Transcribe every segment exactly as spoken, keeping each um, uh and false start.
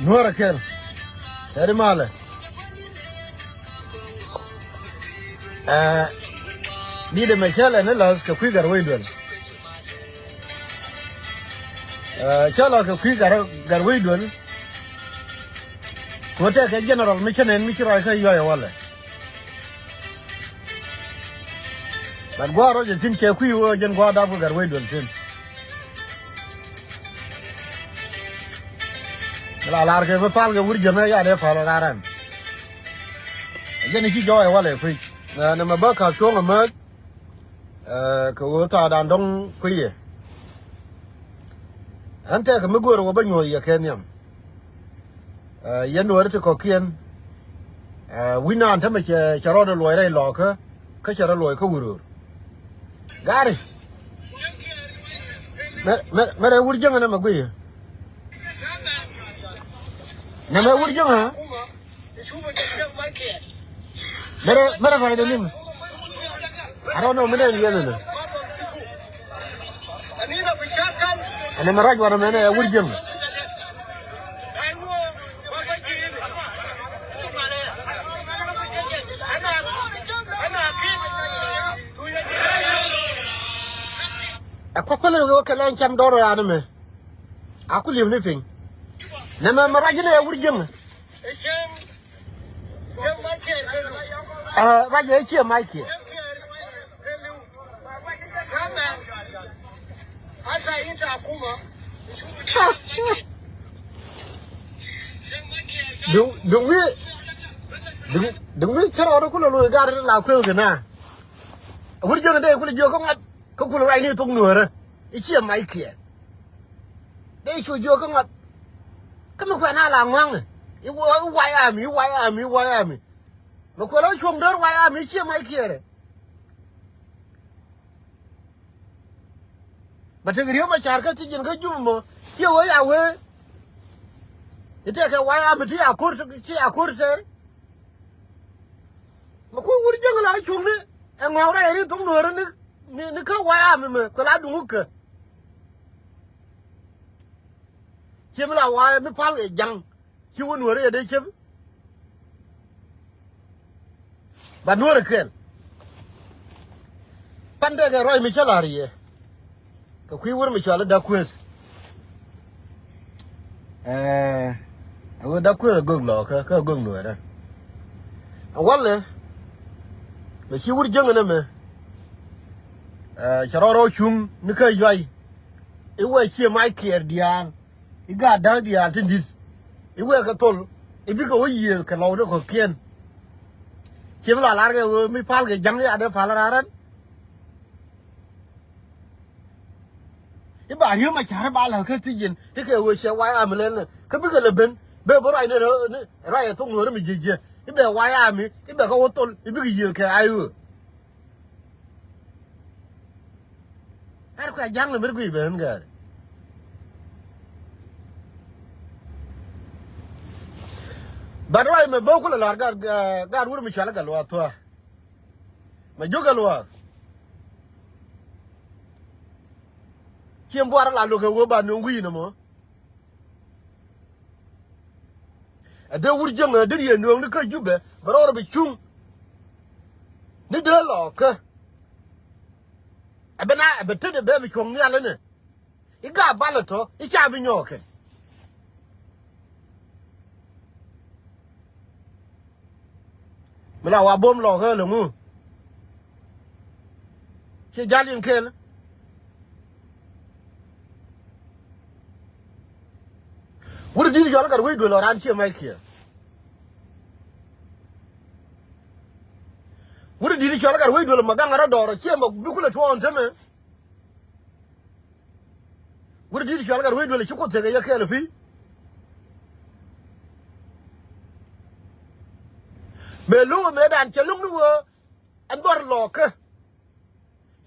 Nuɔrɛ kɛl. Tɛri malɛ. Ɛ, di̱t ɛmɛ cä lɛ ni la̱th kɛ kui̱ Gatwec Duel. Ɛ, cä lɛ kɛ kui̱ Gat, Gatwec Duel. Ku tɛkɛ general mi cä nɛn mi ci ruac kä yuɔyɛ walɛ. But gua̱a̱r rɔ jɛ thi̱n cɛ kui̱ wee jɛn gua̱a̱r dap kɛ Gatwec Duel thi̱n. Mi la lar kɛ mi pal kɛ wur jäŋä ya dee pal ɛ raran. Jɛn i̱ ci jɔɔyɛ walɛ kui̱. Ɛ, nɛ mɛ bä ka̱p cuɔ̱ŋ ɛmääth. Ɛ, kɛ ɣöö thaakdan dɔ̱ŋ kui̱ yɛ. Ɣän tɛkɛ mi göörä wä bä nyuɔ̱th yɛ kɛ nhiam. Ɛ, yɛn Nuääri ti kɔ̱kiɛn. Ɛ, wi̱c naan tämɛ cɛ, cɛ rɔɔdɛ luɔc rɛy lɔɔkä, kä cɛ rɔ luɔc kä wurur. Gari. Mɛ, mɛ, mɛ rɛ wur jäŋä nɛ mɛ guiyɛ. Nɛ mɛ wur jäŋä. Mɛrɛ, mɛrɛ fayda nim. I don't know, mi nɛ yɛn nɛ. Ɛn mɛ ruac wanɛ mɛnɛ ɛ wur jäŋ. Ɛ kuak päl ɛ wee kɛ lɛn cam dɔr ran mɛ. A ku li̱em ni piny. Nɛ mɛ mɛ ruac ni ɛ wur jäŋ. Ɛ, ruac ɛ ciɛ mac kiɛ. Duŋ, duŋ mi, duŋ, duŋ mi cä rɔɔdä kulɛ lo̱c gar la kuew kɛ na. Wur jiäk dee kulɛ jiök kä ŋa̱th kä kulɛ ruac ni thok Nuäärä. I̱ ciɛ mac kiɛ. Dee cu jiök kä ŋa̱th. Kä mi kuɛ na la ŋua̱ŋ. I̱ wa, i̱ wa ami, i̱ wa ami, i̱ wa ami. Mɛ kuɛ lɔ cuɔ̱ŋ dee ruac ami, i̱ ciɛ mac kiɛ rɛ. Bɛ tek Riek Machar kä thiec ji̱n kä Jubɛ mɔ, ciɛ wee ya wee. I̱ tɛkɛ wai ami ti ya ko̱r, ti ya ko̱r tɛr. Mɛ kuɛ wur jiäk la cuŋni ɛ ŋɔak rɛy ri thok Nuäärä ni, ni, ni kä wai ami mɛ kuɛ la duŋ kɛ. Ciɛ mi la wai mi pal kɛ ja̱ŋ. Ci wä Nuäärä yɛ dee cep. Ba Nuäärä kɛɛl. Pan tekɛ ruac mi cä la̱r yɛ. Kɛ kui̱ wur mi cɔal i̱ Dak Kueth. Ɛɛ, a wee Dak Kueth a gök lɔɔkä kä a gök Nuäärä. A walɛ mɛ ci wur jäŋä nɛmɛ. Ɛɛ, cɛ rɔɔd rɔɔd cuŋ ni kä yuay. I̱ wee ciɛ mac kiɛɛr diaal. I̱ gaat da̱k diaal tin di̱t. I̱ wee kɛ thol. I̱ bikɛ wä yiëëth kɛ lɔwdɛ kɔ̱kiɛn. Ciɛ mi la lar kɛ wee mi pal kɛ ja̱ŋ ya dee pal raran. I̱ ba Riek Machar ba la kä thiec ji̱n i̱ kɛ wee cɛ wai ami lɛl nɛ kä bikɛ lɛ ben. Bɛ bä ruac ni rɛ ni ruac ɛ thok Nuäärä mi jiɛ jiɛ. I̱ bɛ wai ami i̱ bɛ kɛ wä thol i̱ bikɛ yiëëth kɛ ay ɣöö. Gat kuɛ ja̱ŋ lɛ mɛr guiy ben gɛɛr. But ruac mɛ bä kulɛ lar gat, gat wur mi cual gat luaak thua̱a̱. Mɛ jiök gat luaak. Ciem buar la lo̱k ɛ wee ba nööŋ wi̱i̱ nɔmɔ. Ɛ dee wur jiäŋä dee riee nööŋni kä Jubɛ bɛ rɔɔdɛ bi cuŋ. Ni dee lɔɔkä. Ɛ bɛ na ɛ bɛ tetdɛ bɛ bi cuɔ̱ŋ nhial inɛ. I̱ gaap balɛ tɔ̱ i̱ ca bi nyɔɔkɛ. Mi la wa buɔ̱m lɔɔkä lɛ ŋu. Ci jal in kɛl. Wut di̱t cɔl gat wec duel ɔ raan ciɛ mac kiɛ. Wut di̱t cɔl gat wec duel ma gaŋ rɔ dɔɔr ɔ ciɛ ma bi kulɛ tuɔɔn temɛ. Wut di̱t cɔal gat wec duel ci Kuoth tekɛ yɛ kɛɛl pi̱. Mëë lo̱k mëëdan cɛ lo̱k ni wee ɛn dhɔr lɔɔkä.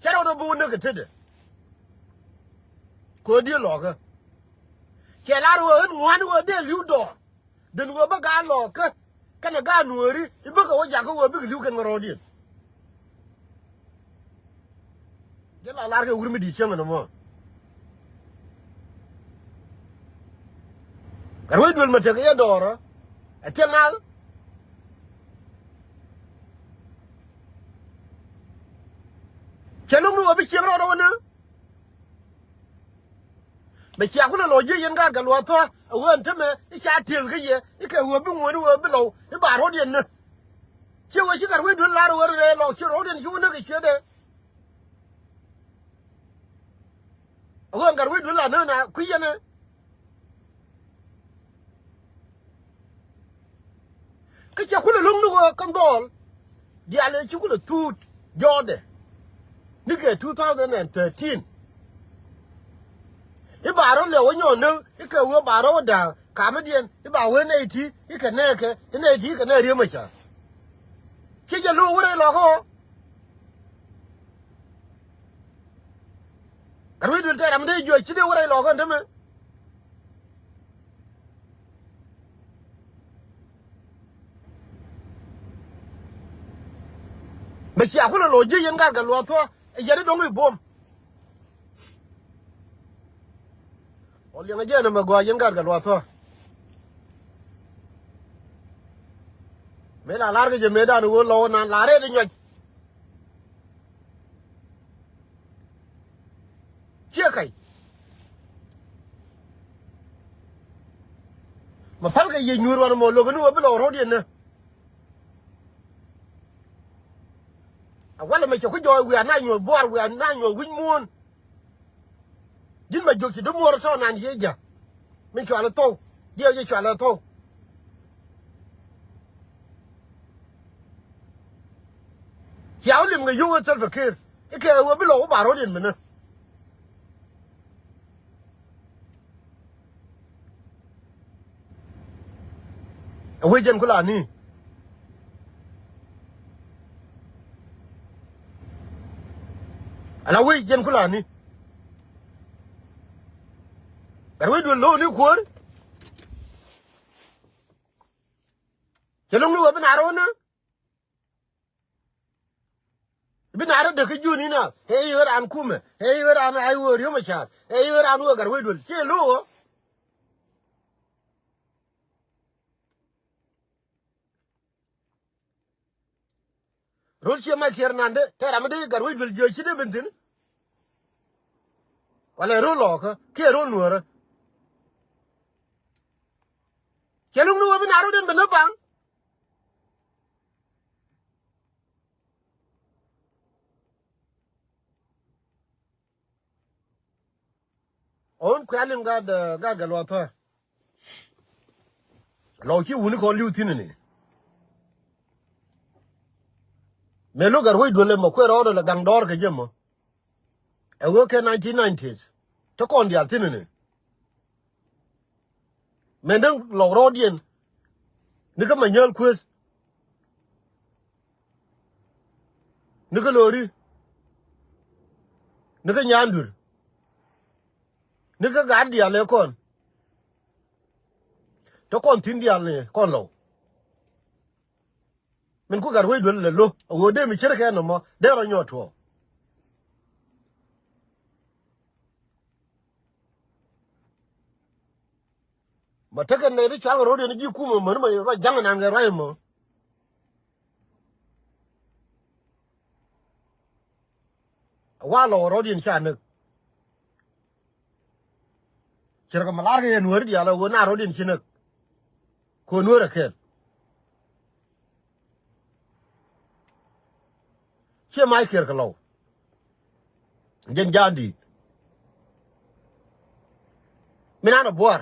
Cɛ rɔɔdɛ bi wä näk kɛ tetdɛ. Kɛ ɣöö diee lɔɔkä. Cɛ lar wee ɣän ŋuan wee dee li̱w dɔɔr. Dhän ɣöö bä gaat lɔɔkä kɛnɛ gaat Nuääri i̱ bäkɛ wä jakä ɣöö bikɛ li̱w kɛn kɛ rɔɔdiɛn. Jɛ la lar kɛ wur mi di̱i̱t cäŋ ɛn ɛmɔ. Ɛ wec duel mɛ tek yɛ dɔɔrä. Ɛ thil naath. Cɛ lo̱ŋ ni wä bi ciek rɔɔdɛ wä ni. Bɛ cia kulɛ lɔ jiec yɛn gaat kɛ luath thua ɛ ɣöö ɛn tämɛ i̱ ca tiel kä yɛ i̱ kɛ ɣöö bi ŋuɔ̱ni ɣöö bi lɔw i̱ ba ro̱d yɛn ni. Ciɛ wee ci gat wec duel lar ɣöö rɛɛ lɔk ci ro̱d yɛn ci wä ni kɛ cietdɛ. Ɛ ɣöö ɛn gat wec duel lar ni na kui̱ yɛn ni. Kä cɛ kulɛ lo̱ŋ ni ɣöö kä dhɔɔl diaal ëë ci kulɛ thuut jɔɔtdɛ nikɛ two thousand and thirteen. I̱ ba rɔ lɛ wä nyɔɔn ni i̱ kɛ ɣöö ba rɔ wä da̱a̱k kamädiɛn i̱ ba wee nɛy ti i̱ kɛ nɛɛkɛ i̱ nɛy ti i̱ kɛ nɛy riee mɛ ca. Ci jɛ lo̱o̱k wä rɛy lɔkä ɣɔɔ. Gat wec duel tɛɛr ram dee juɔc ci dee wä rɛy lɔkä ɛn tämɛ. Bɛ cia kulɛ lo̱c ji̱ yɛn gat kɛ luɔth thuɔ̱ ɛ yɛn i̱ dɔ̱ŋ i̱ buɔ̱m. Ɔ liɛŋɛ jɛ ɛn ɛmɛ gɔaa yɛn gat kɛ luɔth thuɔ̱. Mëë la la̱r kɛ jɛ mëëdan ɣöö lɔw ɛnan la rɛɛt i̱ nyuac. Ciɛ ka̱c. Ma pälkɛ yiëë nyuur wanɛ mɔ lo̱k ni wä bi lɔ ro̱d yɛn nä. A walɛ mɛ cɛ ku jɔɔy wiaa na nyuɔ̱th buar wiaa na nyuɔ̱th wi̱c muɔ̱ɔ̱n. Ji̱n ma jiök ci dämuɔɔr tɔ̱ nan yiëë ja̱. Min cualɛ thɔw diɛw jɛ cualɛ thɔw. Cia wä lim kɛ yio̱w ɛ Salva Kiir i̱ kɛ ɣöö bi lɔ wä ba ro̱d yɛn minä. A wec jɛn kulani. Ala wec jɛn kulani. Gat wec duel lo̱o̱ni kuäär. Cɛ lo̱ŋ ni wä bi na ro̱o̱nä. Bi na rɔ dek kä jun inɔ ɛ i̱ ɣän an kumɛ ɛ i̱ ɣän an ay wä riöm a ca̱a̱r ɛ i̱ ɣän an wä gat wec duel ci lo̱o̱. Rol ciɛ mac kiɛr nandɛ tɛ ram mi dee gat wec duel jiö ci dee ben thi̱n. Walɛ rol lɔɔkä kiɛ rol nuäärä. Cɛ luŋ ni wä bi na rol den ben ni paŋ. Ɣän kuɛ liŋ gat gat gat luath thɔɛ. Lɔ ci wuni kɔn li̱w thi̱n ni. Mëë lo̱k gat wec duel ɛmɔ kuɛ rɔɔdɛ lɛ gaŋ dɔɔr kɛ jɛ mɔ. Ɛ ɣöö kɛ nineteen nineties te kɔn diaal thi̱n ni. Mëë däŋ lɔk rɔɔdiɛn ni kä Manyäl kueth. Ni kä Lori. Ni kä Nyandur. Ni kä gaat diaal ëë kɔn. Te kɔn thi̱n diaal ni kɔn lɔw. Min ku gat wec duel lɛ lo̱ a ɣöö dee mi ce̱tkɛ nɔmɔ dee rɔ nyɔɔt tuɔɔk. Ma tekɛ nɛy ti cual kɛ ro̱diɛn ji̱ kumɛ mäni ma ruac ja̱ŋ nan kɛ ruac mɔ. Wa lɔ ro̱diɛn ca näk. Cɛ rɛ kɛ ma lar kɛ yɛ nuääri diaal a ɣöö na ro̱diɛn ci näk. Kɛ ɣöö nuäär ɛ kɛɛl. Ciɛ mac kiɛr kɛ lɔw. Jɛn ja̱a̱n di̱i̱t. Min an ɛ buar.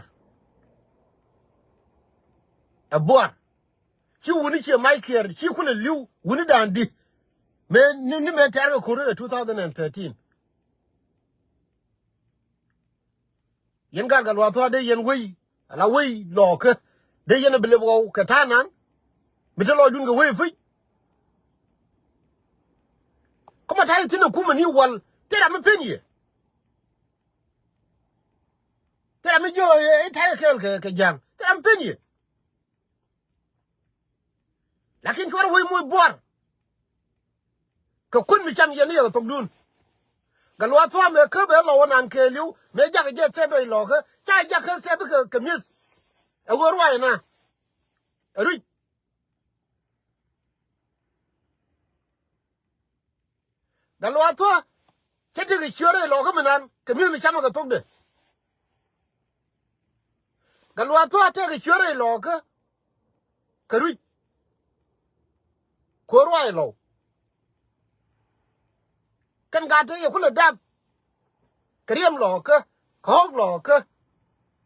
Ɛ buar. Ci wuni ciɛ mac kiɛr ci kulɛ li̱w wuni da̱a̱n di̱. Mëë ni mëë tɛ̈r kɛ ko̱r ɛ two thousand and thirteen. Yɛn gat kɛ luath thua̱a̱ dee yɛn wei ala wei lɔɔkä dee yɛn a bi lep ɣɔw kɛ ta̱a̱ nan. Mi te lɔɔcdun kɛ wei pi̱c. Kä ma ta̱a̱ yɛ thi̱n a kumɛ ni wal thil ram mi pen yɛ. Thil ram mi jiö i̱ ta̱a̱ yɛ kɛɛl kɛ ja̱a̱ŋ thil ram mi pen yɛ. Lakin cuɔr wec moc buar. Kɛ kuën mi cam yɛn ni yɛ kɛ thokdun. Kɛ luath thua̱a̱ mëë käp ɛ lɔ wä nan kɛɛliw mëë jakä jɛ thɛp ɛ lɔkä ca jakä thɛp kɛ mi̱eth. Ɛ ɣöö ruac ɛna. Ɛ ruic. Gatluak Thuɔ̱k, cä tekɛ ciöt rɛy lɔɔkä mi nan kɛ mi̱eth mi camɛ kɛ thokdɛ. Gatluak Thuɔ̱k tekɛ ciöt rɛy lɔɔkä kɛ ruic. Kuɔr ruac lɔw. Kɛn gat te yɛ kulɛ dak. Kɛ riɛm lɔɔkä, kɛ ɣɔ̱k lɔɔkä,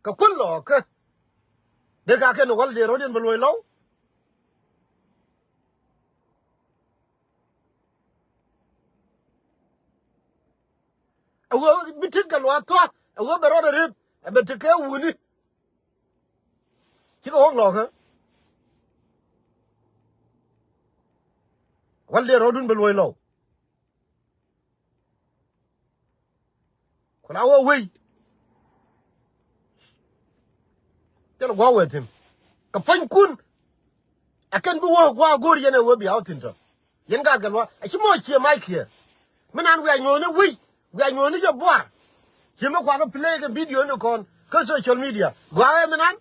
kɛ kuäl lɔɔkä. Dee ka kɛn wäl dee rɔ̱diɛn bɛ luɔ̱c lɔw. Ɛ ɣöö bi tit Gatluak Thuɔ̱k, ɛ ɣöö bɛ rɔɔdɛ rep, ɛ bɛ tekɛ wuni. Cikɛ ɣɔ̱k lɔɔkä. Wäl dee rɔ̱dun bɛ luɔ̱c lɔw. Ku la wä wei. Thilɛ gua̱a̱k wee thi̱n. Kɛ puɔ̱nykun. Ɛ kɛn bi wä gua̱a̱k go̱o̱r yɛn ɛ wee bia wä thi̱n tɔ. Yɛn gaat Gatluak. Ɛ ci mɔ ciɛ mac kiɛ. Mi nan wiaa nyuɔ̱ɔ̱ni wei. Wiaa nyuɔ̱ɔ̱ni jɛ buar. Ciɛ mi kuakä play kɛ video ni kɔn kä social media. Gua̱a̱k ɛ mi nan.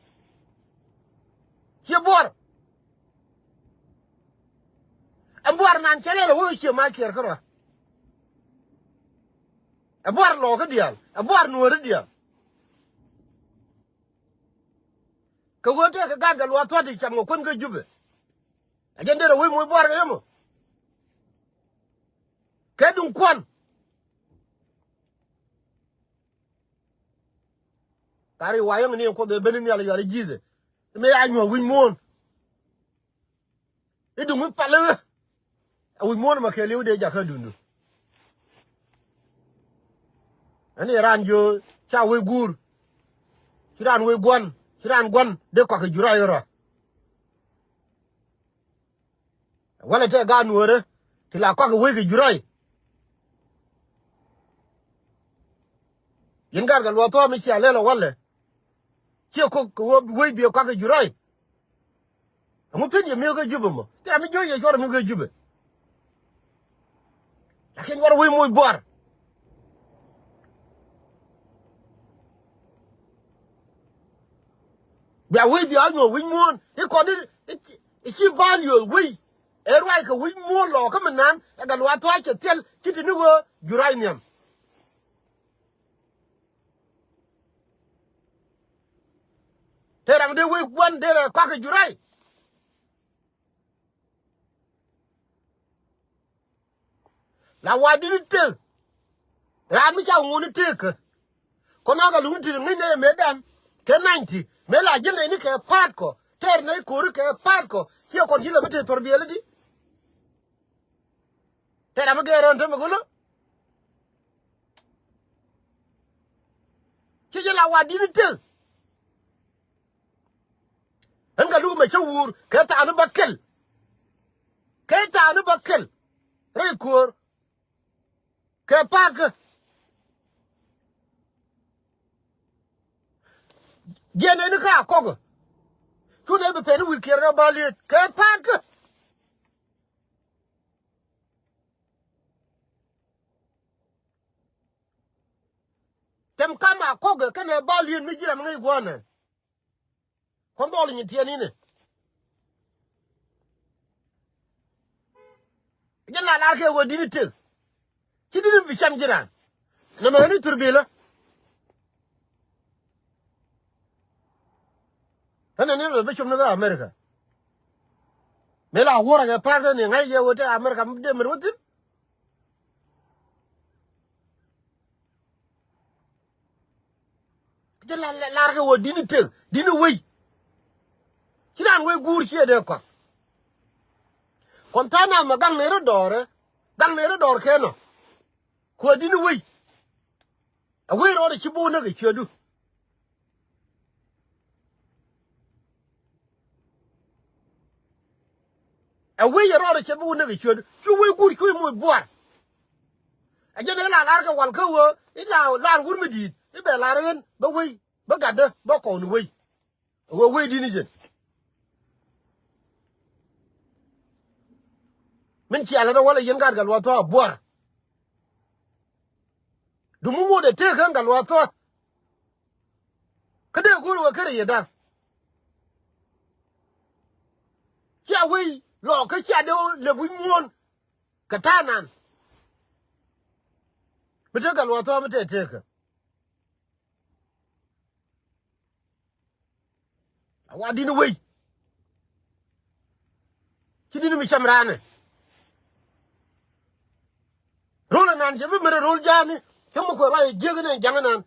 Ciɛ buar. Ɛ buar nan cɛ lɛl ɛ wee ciɛ mac kiɛ kärɔa. Ɛ buar lɔɔkä diaal. Ɛ buar nuɔ̱ɔ̱ri diaal. Kɛ ɣöö tëëkɛ gaat Gatluak Thuɔ̱k ti cam kɛ kuän kä Jubɛ. Ɛ jɛn derɛ wec moc buar kɛ yemɔ. Kɛ duŋ kuan. Kari wayäŋ ni kuoth ëë ben ni nhial yual i̱ ji̱thɛ. Mëë ya nyuɔ̱k wi̱c muɔ̱ɔ̱n. I̱ duŋ i̱ pal i̱ ɣä. A wi̱c muɔ̱ɔ̱n ɛmɛ kɛɛliw dee jakä duundu. Ɛn i̱ raan jiö ca wec guur. Ci raan wec gua̱n. Ci raan gua̱n dee kɔak kɛ juray ɣä rɔ. Walɛ tɛ gaat nuɔ̱ɔ̱rä ti la kɔak kɛ wec kɛ juray. Yɛn gaat Gatluak Thuɔ̱k mi cia lɛl ɛ walɛ. Ciɛ kok kɛ wec biɛ kɔak kɛ juray. Ɛŋu pen yɛ mi̱eth kä Jubɛ mɔ? Thil ram mi jiöc yɛ cuɔr mi̱eth kä Jubɛ. Lakin cuɔr wec moc buar. Bia wec bia nyuɔ̱ɔ̱k wi̱c muɔ̱ɔ̱n i̱ kɔn i̱, i̱ ci, i̱ ci value wec. Ëë ruac kɛ wi̱c muɔ̱ɔ̱n lɔɔkä mi nan ɛ Gatluak Thuɔ̱k cɛ thil ci te ni ɣöö juray nhiam. Te ram dee wec gua̱n dee rɛ kɔak kɛ juray. La wa di̱t i̱ tëk. Raan mi ca ŋuɔ̱n i̱ tëk kä. Kɔn a kɛ luŋ i̱ ti̱t ŋäcnɛ mëëdan kɛ ninety. Mëë la ji̱n nɛy ni kɛ pa̱a̱t kɔ. Tɛɛr nɛy ko̱ri kɛ pa̱a̱t kɔ. Ciɛ kɔn ci lɛ mi tëë thɔr biɛl i̱di. Tɛɛr ram mi gɛɛr rɛn te mi go̱lä. Ci jɛ la wa di̱t i̱ tëk. Ɣän kɛ luk mɛ cä wuur kɛ thaani bä kɛl. Kɛ thaani bä kɛl rɛy kuäär. Kɛ pa̱a̱tkä. Jiɛn ɛn kä a kɔk. Cun ɛ bi pɛn wi̱i̱ kiɛɛr kɛ bä liet kɛ pa̱a̱tkä. Tɛm kam a kɔk kɛnɛ bä liet mi ji̱n ram ŋäc gua̱a̱nɛ. Kuɔn dhɔl nyin tiɛɛn inɛ. Jɛ la lar kɛ wä di̱t i̱ tëk. Ci di̱t i̱ bi cam ji̱ raan. Nɛmɛ ɣän i̱ thur bilä. Ɣän ɛn i̱ lɔ bi com ni kä America. Mëë la wuɔrä kɛ pa̱a̱r kɛ ni ŋa̱c yɛ wä te America mi dee mɛr wä thi̱n. Jɛ la, la, lar kɛ wä di̱t i̱ tëk, di̱t i̱ wec. Ci raan wec guur ciɛ dee kɔak. Kɔn tha̱a̱ŋ nath mɛ gaŋ ni rɔ dɔɔrɛ, gaŋ ni rɔ dɔɔr kɛ nɔ. Kuɛ di̱t i̱ wec. Ɛ wec rɔɔdɛ ci bo̱o̱k näk kɛ ciötdu. Ɛ wec ɛ rɔɔdɛ cɛ bi wä näk ɛ ciöt cu wec guur cuc moc buar. Ɛ jɛn ɛ la lar kɛ wal kä ɣöö i̱ la lar wur mi di̱i̱t i̱ bɛ lar ɣän bä wec bä gatdä bä kɔw ni wec. Ɛ ɣöö wec di̱t ni jɛn. Min cialä dä wälɛ yɛn gat Gatluak Thuɔ̱k a buar. Dumu ŋot ɛ tëëk ɣän Gatluak Thuɔ̱k. Kä dee go̱o̱r wä kärɛ yɛ da̱k. a wei lɔɔkä cia dee lɛ buny muɔ̱ɔ̱n. Kɛ ta̱a̱ nan mi tekɛ luɔ̱thɔ mi tɛtɛkɛ. A wa di̱n wei. Ci di̱n mi cam raanɛ. Ro̱l anan cɛ bi mɛrɛ ro̱l ja̱a̱ni. Cä mi kuɛ ruac jiäk inɛ ja̱ŋ anan.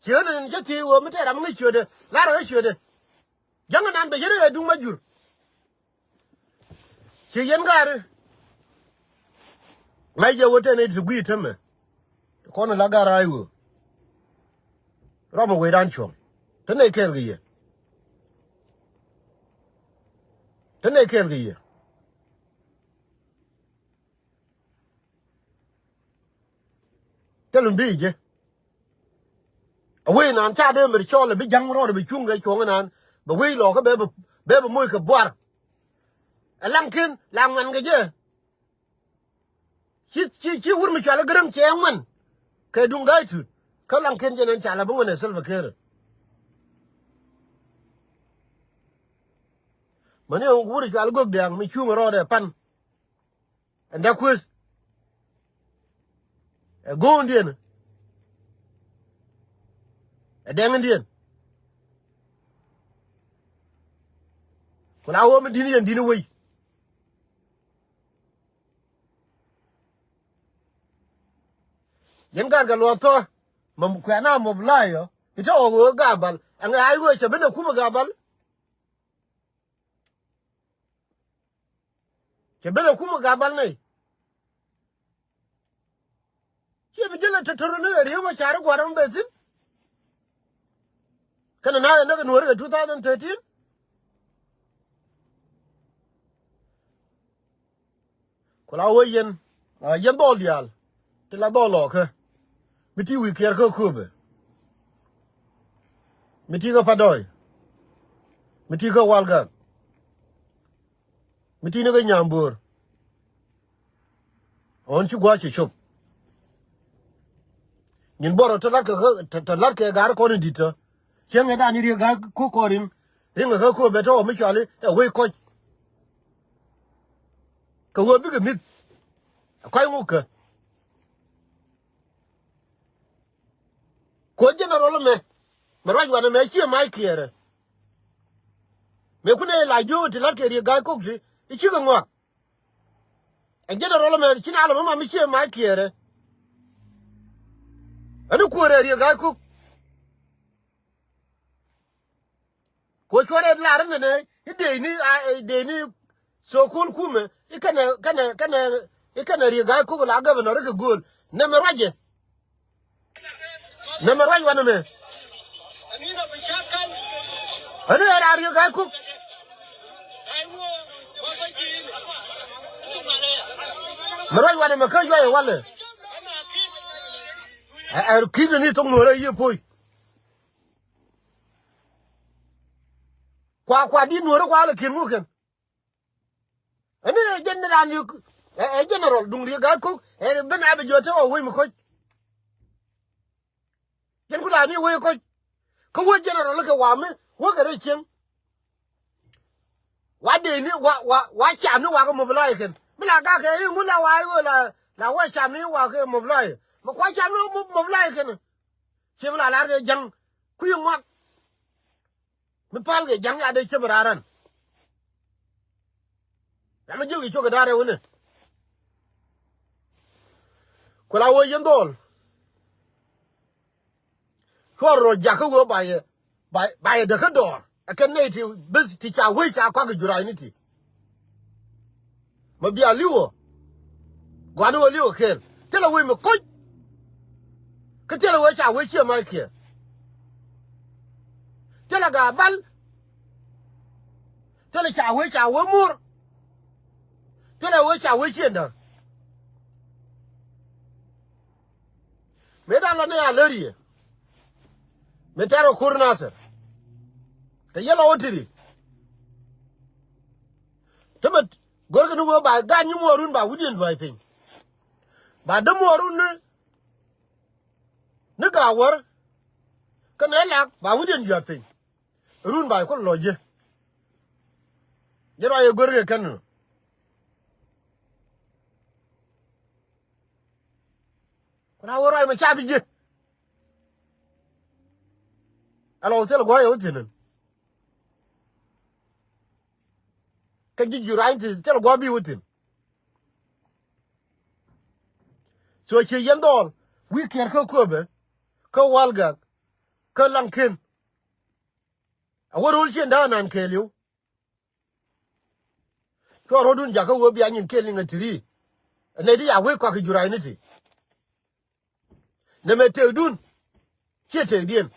Ci ɣän anan cä thiee wee mi tɛɛr ram ŋäc ciötdɛ. La̱rä ɣä ciötdɛ. Ja̱ŋ anan bɛ yɛn ɛ duŋ ma jur. Ci yɛn gaari. Mɛ jɛ wä tɛn i̱ ti gui̱i̱ tämɛ. Kɔn la gar ay wä. Rɔm wecdan cuɔ̱ŋ. Te nɛy kɛɛl kɛ yɛ. Te nɛy kɛɛl kɛ yɛ. Te lum bi jɛ. A wec nan ca dee mɛr cɔl bi ja̱ŋ rɔɔd bi cuŋ kɛ cuɔ̱ŋ nan. Bɛ wec lɔɔkä bɛ bɛ moc kɛ buar. Ɛ laŋ ken la ŋuan kɛ jɛ. Ci, ci, ci wur mi cual gräŋ cɛ ŋuan. Kɛ duŋ ga̱a̱c tut. Kä laŋ ken jɛ nɛn ca la bi ŋuan ɛ Salva Kiir. Mäni ɛ wur cual gök diaŋ mi cuŋ rɔɔdɛ pan. Ɛn dee kueth. Ɛ go̱o̱ŋdiɛn. Ɛ dɛŋdiɛn. Ku la wä mi di̱n yɛn di̱n wei. Yɛn gat kɛ luɔth thɔ mɛ kuɛna mobilize ɔ. Itɛ ɣɔk ɣöö Gabal ɛŋɛ ay ɣöö cɛ ben ɛ kumɛ Gabal. Cɛ ben ɛ kumɛ Gabal nɛy. Ciɛ bi jälɛ tɔ̱tɔ̱r ni ɛ Riek Machar gua̱r ɛmɛ ben thi̱n. Kɛnɛ na ɛ näk ɛ Nuɔ̱ɔ̱ri kɛ two thousand thirteen. Ku la wee yɛn, a, yɛn dhɔl diaal ti la dhɔl lɔɔkä. Mi ti wi̱i̱ kiɛɛr kä Kööbɛ. Mi ti kä Padɔɔy. Mi ti kä Walgak. Mi ti ni kä Nyamböör. Ɣän ci gua̱a̱c cɛ cop. Nyin buɔrɔ te la̱tkɛ kä, te, te la̱tkɛ ga̱r kɔn in di̱t tä. Cieŋ ɛ dan i̱ Riek Gai Kok kɔn rin. Riŋ ɛ kä Kööbɛ te ɣɔw mi cɔal i̱ ɛ wec kɔc. Kɛ ɣöö bikɛ mi̱th. Ɛ kɔc ŋuk kä. Kuɔ general ɛmɛ. Mɛ ruac wanɛ mɛ ciɛ mac kiɛɛrɛ. Mëë kunɛ la jiök ti la̱tkɛ Riek Gai Kok ti i̱ cikɛ ŋɔak. Ɛ general ɛmɛ ci na lɛ mɛ ma mi ciɛ mac kiɛɛrɛ. Ɛn i̱ kuäärɛ Riek Gai Kok. Kuɔ cuɔrɛ lar inɛnɛ i̱ dee ni, a, i̱ dee ni so-called kumɛ i̱ kɛnɛ, kɛnɛ, kɛnɛ, i̱ kɛnɛ Riek Gai Kok la governor i̱ kɛ gööl. Nɛmɛ ruacɛ. Nɛmɛ ruac wanɛ mɛ. Ani ɛ raar Riek Gai Kok. Mɛ ruac wanɛ mɛ kä yuayɛ walɛ. Ɛ, ɛ ki̱n ni thok Nuɔ̱ɔ̱rä yiëë poc. Kua, kua di̱t Nuɔ̱ɔ̱rä kua lɛ ki̱n ŋukɛn. Ɛn ni ɛ jɛn ni raan ni ɛ, ɛ general duŋ Riek Gai Kok ɛ ben a bi jiɔ te ɣɔw wec mi koc. Jɛn ku la ni wec koc. Kä wec general kɛ wa mi wä kɛ rɛy cieŋ. Wa dee ni wa, wa, wa cam ni wa kɛ mobilize kɛn. Mi la gak kɛ i̱ ŋun la wa i̱ ɣöö la, la wa cam ni wa kɛ mobilize. Mi kua cam ni mo-, mobilize kɛn. Ciɛ mi la lar kɛ ja̱ŋ kui̱ ŋuak. Mi pal kɛ ja̱ŋ ya dee cä bi raar ran. Ram mi ji̱l kɛ cok kɛ da̱a̱r ɛ wunɛ. Ku la wee yɛn dhɔl. Cuɔr rɔ jakä wee ba yɛ, ba, ba yɛ däkä dɔɔr. Ɛ kɛn nɛy ti beth ti ca wee ca kɔak kɛ jura̱a̱cni ti. Ma bia li̱wä. Gua̱ni wä li̱wä kɛɛl. Thilɛ wec mi koc. Kä thilɛ wec ca wec ciɛ mac kiɛ. Thilɛ Gabal. Thilɛ ca wec ca wec muɔr. Thilɛ wec ca wec ciɛ da̱ŋ. Mëë dan la ni a lär yɛ. Mëë tɛr ɔ ko̱r Nathir. Kɛ yɛl ɔ wä tiri. Te mɛ go̱rkɛ ni wee ba gaat nyi muɔɔrun ba wi̱diɛn dua̱a̱c piny. Ba däm muɔɔrun ni, ni Gawär. Kä nɛ lak ba wi̱diɛn dua̱a̱c piny. Run ba kulɛ lɔ ji̱. Ji̱ ruac ɛ go̱r kɛ kɛn nɔ. Ku na wä ruac mɛ ca bi ji̱. Ɛ lɔ wä thil gua̱a̱c ɛ wä thi̱n. Kä ji̱ ji̱ ruac ti thil gua̱a̱c bi wä thi̱n. So ciɛ yɛn dhɔl wi̱i̱ kiɛɛr kä Köpɛ, kä Walgak, kä Laŋken. A wä ro̱l ciɛ da̱a̱n nan kɛɛliw. Cuɔ ro̱dun jakä wee bia nyin kɛɛl ni ŋä ti ri. Nɛ di ya wee kɔak kɛ jura̱a̱ni ti. Nɛ mɛ tëkdun ciɛ tëkdiɛn.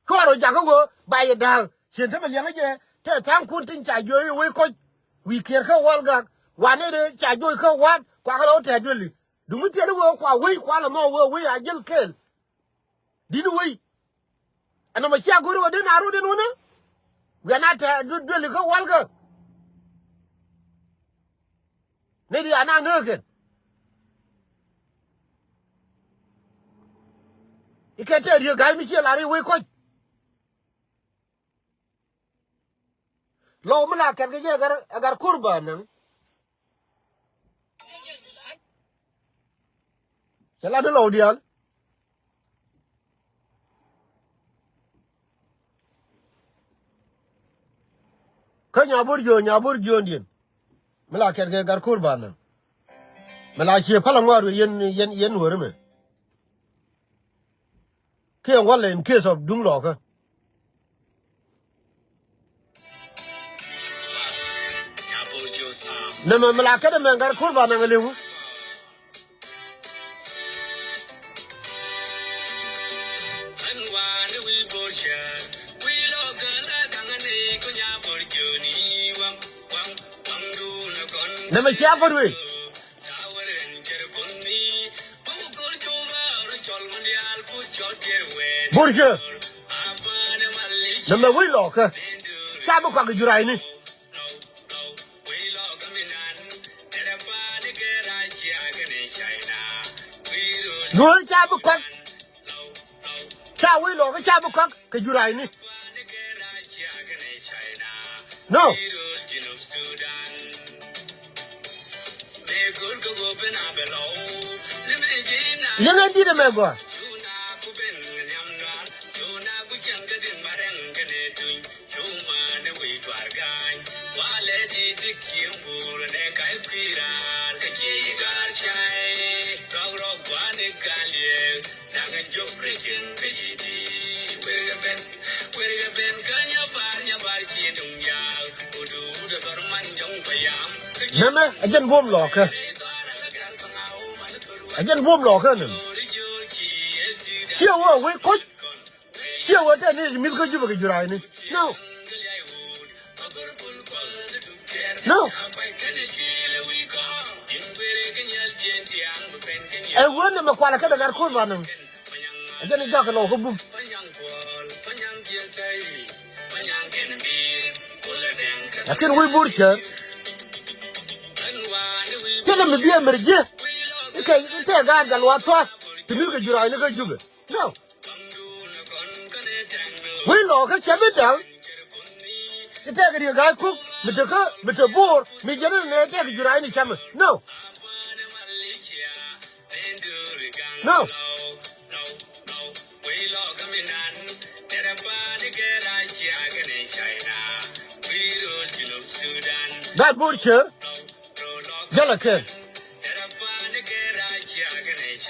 Cuarɔ jakä wee ba yɛ da̱a̱k cien te mi liɛŋä jɛ te tha̱a̱ŋkun tin ca jiööc i̱ wec kɔc. Wi̱i̱ kiɛɛr kä Walgak wanɛ dee ca jiööc kä Wa̱a̱t kuakɛ lɔ tɛ̈t duëli. Duŋ mi thiɛl i̱ wee kua wec kua lɔ nhɔk wee wec a jäl kɛɛl. Di̱t i̱ wec ɛn nɔmɔ cia go̱r i̱ wä den a ro̱o̱ den wänä. Wiana tɛ̈t duëli kä Walgak. Nɛ di ana ŋäk kɛn. Ikɛ tɛ riek ga̱a̱c mi ciɛ lar i̱ wec kɔc. Lɔw mi la kɛn kɛ jɛ ɛ gar, ɛ gar kur ba näŋ. Cɛ la di lɔw diaal. Kä nyabur jiön, nyabur jiöndiɛn. Mi la kɛt kɛ gat ko̱r banɛ. Mi la cie pal aŋɔar wi̱i̱ yɛn, yɛn, yɛn weri mɛ. Kiɛ ŋualɛ in case of duŋ lɔkä. Nɛmɛ mi la kɛt ɛmɛ gat ko̱r banɛ ŋɛ liŋu. Nɛmɛ cia bät wei. Burcɛ. Nɛmɛ wec lɔkä. Ca bi kuak kɛ jura̱a̱cni. Nuɔ̱ɔ̱r ca bi kuak. Ca wec lɔkä ca bi kuak kɛ jura̱a̱cni. No. Yɛn ɛ di̱t ɛmɛ gɔaa. Nɛmɛ ɛ jɛn buɔ̱m lɔɔkä. Ɛ jɛn buɔ̱m lɔɔkä nɛmɛ. Ciɛ wä wec koc. Ciɛ wä tɛn ni mi̱th kä Jubɛ kɛ jura̱a̱cni. No. No. Ɛ wä nɛmɛ kualɛ kɛ dɛ gat ko̱r banɛ. Ɛ jɛn i̱ jakä lɔw kä bum. Lakin wi̱i̱ Burcɛ. Thilɛ mi biɛ mɛr ji̱. I̱ kɛ i̱ tɛ gaat Gatluak Thua̱a̱. Ti mi̱th kɛ jura̱a̱cni kä Jubɛ. No. Wi̱i̱ lɔkä cɛ bi da̱ŋ. I̱ tɛk riek ga̱a̱c kuk mi tekä mi te Bor mi jɛn inɛ tɛk jura̱a̱cni cämɛ. No. No. Gat Bor cär. Jälɛ kɛn.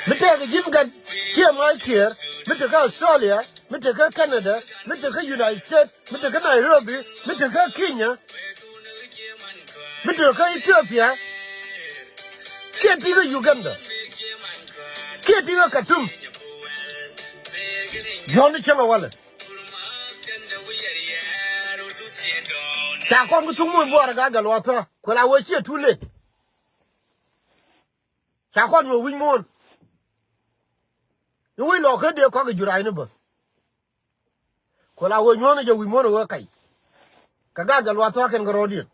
Mi tɛk ji̱n gat ciɛ mac kiɛɛr mi tekä Australia mi tekä Canada mi tekä United States mi tekä Nairobi mi tekä Kenya mi tekä Ethiopia kiɛ tikä Uganda kiɛ tikä Katum. Jɔ̱ɔ̱n ni cäŋ ɛ walɛ. Ca kɔn kä thuk muɔ̱ɔ̱n buɔɔrɛ gat Gatluak Thua̱a̱ kuɛ la wee ciɛ too late. Ca kɔn nyuɔ̱th wi̱c muɔ̱ɔ̱n. I̱ wi̱c lɔkä dee kɔak kɛ jura̱a̱cni bä. Kuɛ la wee nyuɔ̱ɔ̱n jɛ wi̱c muɔ̱ɔ̱n ɛ wee kac. Kɛ gat Gatluak Thua̱a̱ kɛn kɛ rɔɔdiɛn.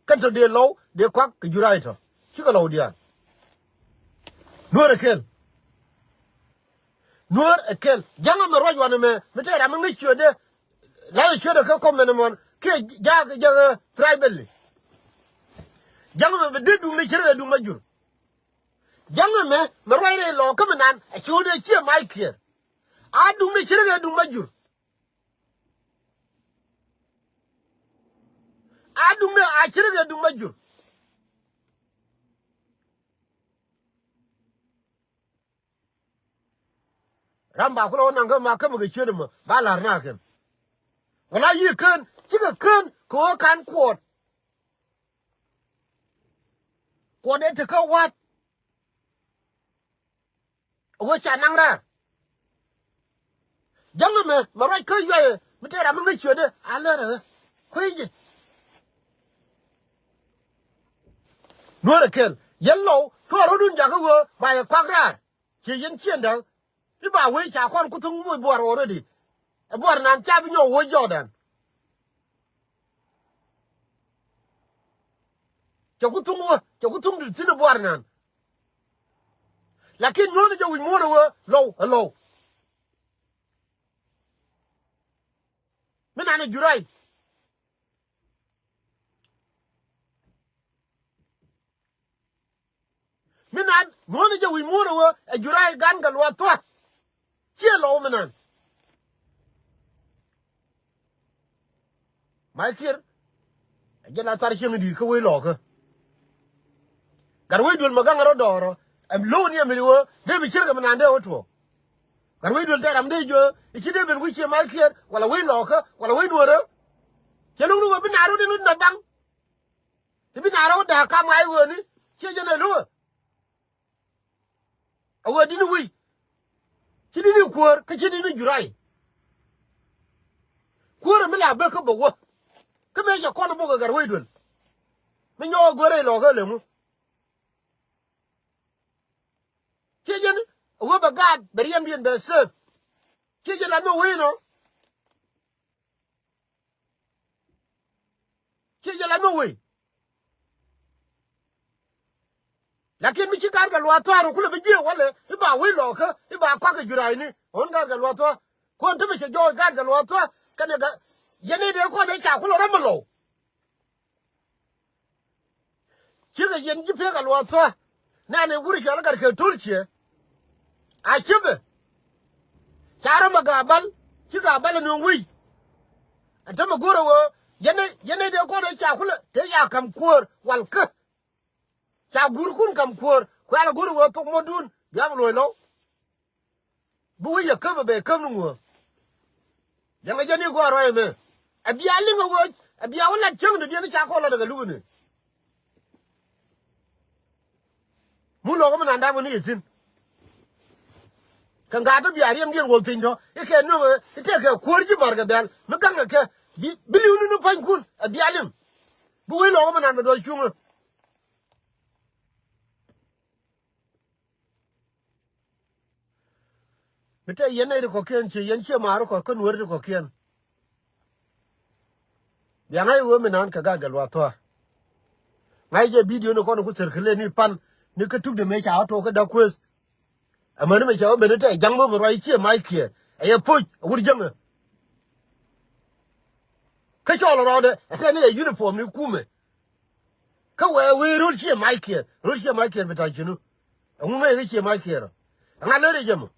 Kɛn tɔ dee lɔw dee kɔak kɛ jura̱a̱cni tɔ. Cikɛ lɔw diaal. Nuɔ̱ɔ̱rɛ kɛn. Nuäär ɛ kɛl. Ja̱ŋ ɛmɛ ruac wanɛ mɛ mi tɛɛr ram mi ŋäc ciötdɛ. La ciötdɛ kä kɔm mɛn ɛmɔn kiɛ jaak jɛ privately. Ja̱ŋ ɛmɛ bɛ dee duŋ ni ci rɛ kɛ duŋ ma jur. Ja̱ŋ ɛmɛ mɛ ruac rɛy lɔɔk kä mi nan ɛ ciötdɛ ciɛ mac kiɛɛr. A duŋ ni ci rɛ kɛ duŋ ma jur. A duŋdɛ a ci rɛ kɛ duŋ ma jur. Ram ba kulɛ wä naŋ kä ma kä mi kɛ ciöt ɛmɔ ba la̱r na kɛn. Wala yi kään cikɛ kään kɛ ɣöö ka̱n kuɔt. Kuɔt ëë te kä wa̱a̱t. Ɛ wee ca naŋ raar. Ja̱ŋ ɛmɛ mɛ ruac kä yuayɛ mi tëë ram mi ŋäc ciötdɛ a lär ɛ ɣä kui̱ ji̱. Nuäär ɛ kɛl yɛn lɔw cuɔ rɔ̱dun jakä ɣöö ba yɛ kuak raar. Ciɛ yɛn ciëŋ da̱ŋ i̱ ba wee ca kɔn ku thuŋ moc buar already. Ɛ buar nan ca bi nyɔk wee jɔɔdan. Cɛ ku thuŋ wä cɛ ku thuŋ di thi̱n ɛ buar nan. Lakin nyuɔ̱n jɛ wi̱c muɔ̱ɔ̱n ɛ wee lɔw ɛ lɔw. Mi nan ɛ juray. Mi nan muɔ̱ɔ̱n jɛ wi̱c muɔ̱ɔ̱n ɛ wee ɛ juray gan kɛ luath thua̱. Ciɛ lɔw mi nan. Mac Kiɛr ɛ jɛ la thar cieŋ di̱i̱t kä wec lɔɔkä. Gat wec duel mɛ gaŋ rɔ dɔɔrɔ ɛm lo̱w ni ɛmɛ wee dee bi cier kɛ mi nan dee wä tuɔɔk. Gat wec duel tɛ ram dee jiö i̱ ci dee ben wi̱c ciɛ Mac Kiɛr wala wec lɔɔkä wala wec nuɔrä. Cɛ lo̱ŋ ni wee bi naar wä di lut na baŋ. I̱ bi naar wä da̱a̱k kam ŋa̱c ɣööni ciɛ jɛn ɛ lo̱wä. A wee di̱t ni wi̱i̱ ci di̱t ni kuäär kä ci di̱t ni juray. Kuäär mi la bek kä bɛ wä kä mëë cɛ kɔn bok ɛ gat wec duel. Mi nyɔk ɛ guer rɛy lɔɔkä lemu. Ciɛ jɛn a wee bɛ gaat bɛ riɛmdiɛn bɛ sëëp. Ciɛ jɛn la nhök wec inɔ. Ciɛ jɛ la nhök wei. Lakin mi ci gaat kɛ luaak thua̱a̱r kulɛ bi jiëë walɛ i̱ ba wec lɔɔkä i̱ ba kuak kɛ jurayni ɣän gaat kɛ luaak thua̱a̱r. Kuɔn ti mi cɛ jɔɔc gaat kɛ luaak thua̱a̱r kɛnɛ kɛ yɛn i̱ dee kɔn i̱ ca kulɛ rɔm mi lɔw. Cikɛ yɛn ji̱ pek a luɔth thua. Nɛn i̱ wur cɔl gat kɛ to̱l ciɛ. A cipɛ ca rɔm a Gabal ci Gabal a nuɔ̱ŋ wi̱i̱. A tämɛ go̱r a ɣöö yɛn i̱ yɛn i̱ dee kɔn i̱ ca kulɛ te ca ka̱m kuäär wal kä. Ca guurkun ka̱m kuäär kuɛ ala go̱r a ɣöö thok muɔ̱tdun bia bi luɔ̱c lɔw. Bi wec yɛ käp ɛ bɛ käp ni ŋuɔ̱ɔ̱r. Yɛŋɛ jɛ ni gɔaa ruac ɛmɛ. Ɛ bia liŋ ɛ wec ɛ bia wä lat cäŋ dɔ̱diɛn ca kɔn lat ɛ kɛ luk ɛnɛ. Mun lɔk ɛ mi nan dap ɛ ni yɛ thi̱n. Kɛ ŋa̱a̱t ɛ bia riɛmdiɛn wuɔth piny tɔ i̱ kɛ nuɔ̱ŋ ɛ i̱ tëëkɛ kuäär ji̱ Bar kɛ Dhɛl mi gaŋ ɛ kɛ bi bi li̱w ni ni pua̱nykun ɛ bia liŋ. Bi wec lɔk ɛ mi nan bɛ dɔɔc cuŋä. Mi te yɛn nɛy ti kɔ̱kiɛn ci yɛn ciɛ maar kɔ̱k kä nueeri ti kɔ̱kiɛn. Bia ŋa̱c ɣöö mi naan kɛ gaat kɛ luaak thua̱a̱. Ŋa̱c jɛ bidio ni kɔn ku thirculate ni pan ni kä tukdɛ mëë ca ɣä tok kä da̱k kueeth. Amäni mi ca ɣä ben i̱ tɛ ja̱ŋ mi bi ruac ciɛ mac kiɛɛr ɛ yɛ poc ɛ wur jäŋä. Kä cɔl rɔɔdɛ ɛ tɛ ni ɛ uniform ni kumɛ. Kä wee wee röl ciɛ mac kiɛɛr röl ciɛ mac kiɛɛr bi ta̱c cinu. Ɛŋu ŋäc kä ciɛ mac kiɛɛr ɔ? Ɛŋa lär i̱ jɛ mɔ?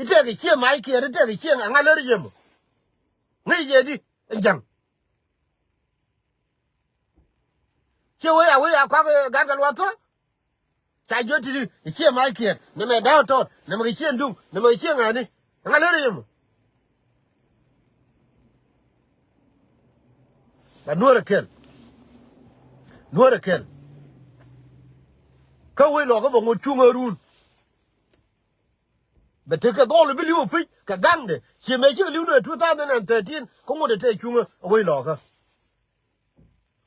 I̱ tɛk i̱ ciɛ mac kiɛɛr i̱ tɛk i̱ ciɛ ɛŋa lär i̱ jɛ mɔ? Ŋäc jɛ di ɛn ja̱ŋ. Ciɛ wee a wee a kɔak ɛ gat kɛ luaak thua̱a̱. Ca jiöt ti̱ti̱ i̱ ciɛ mac kiɛɛr nɛmɛ da̱a̱ tɔɔt nɛmɛ kɛ ciɛ duŋ nɛmɛ kɛ ciɛ ŋa̱ni. Ɛŋa lär i̱ jɛ mɔ? Ba nuɔ̱ɔ̱rɛ kɛl. Nuɔ̱ɔ̱rɛ kɛl. Kä wec lɔkä bɛ ŋot cuŋ ɛ run. Bɛ tekɛ dhɔl bi li̱w ɛ pi̱c kɛ gaŋdɛ. Ciɛ mëë cikɛ li̱w ni ɛ two thousand and thirteen kä ŋot ɛ tɛɛ cuŋä ɛ wec lɔkä.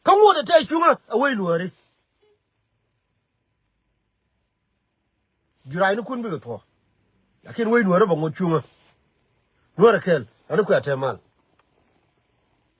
Kä ŋot ɛ tɛɛ cuŋä ɛ wec nuääri. Jura̱a̱cnikun bikɛ thuɔ̱k. Lakin wec nuäärä bɛ ŋot cuŋä. Nuäärä kɛl ani kuɛ atɛ mal.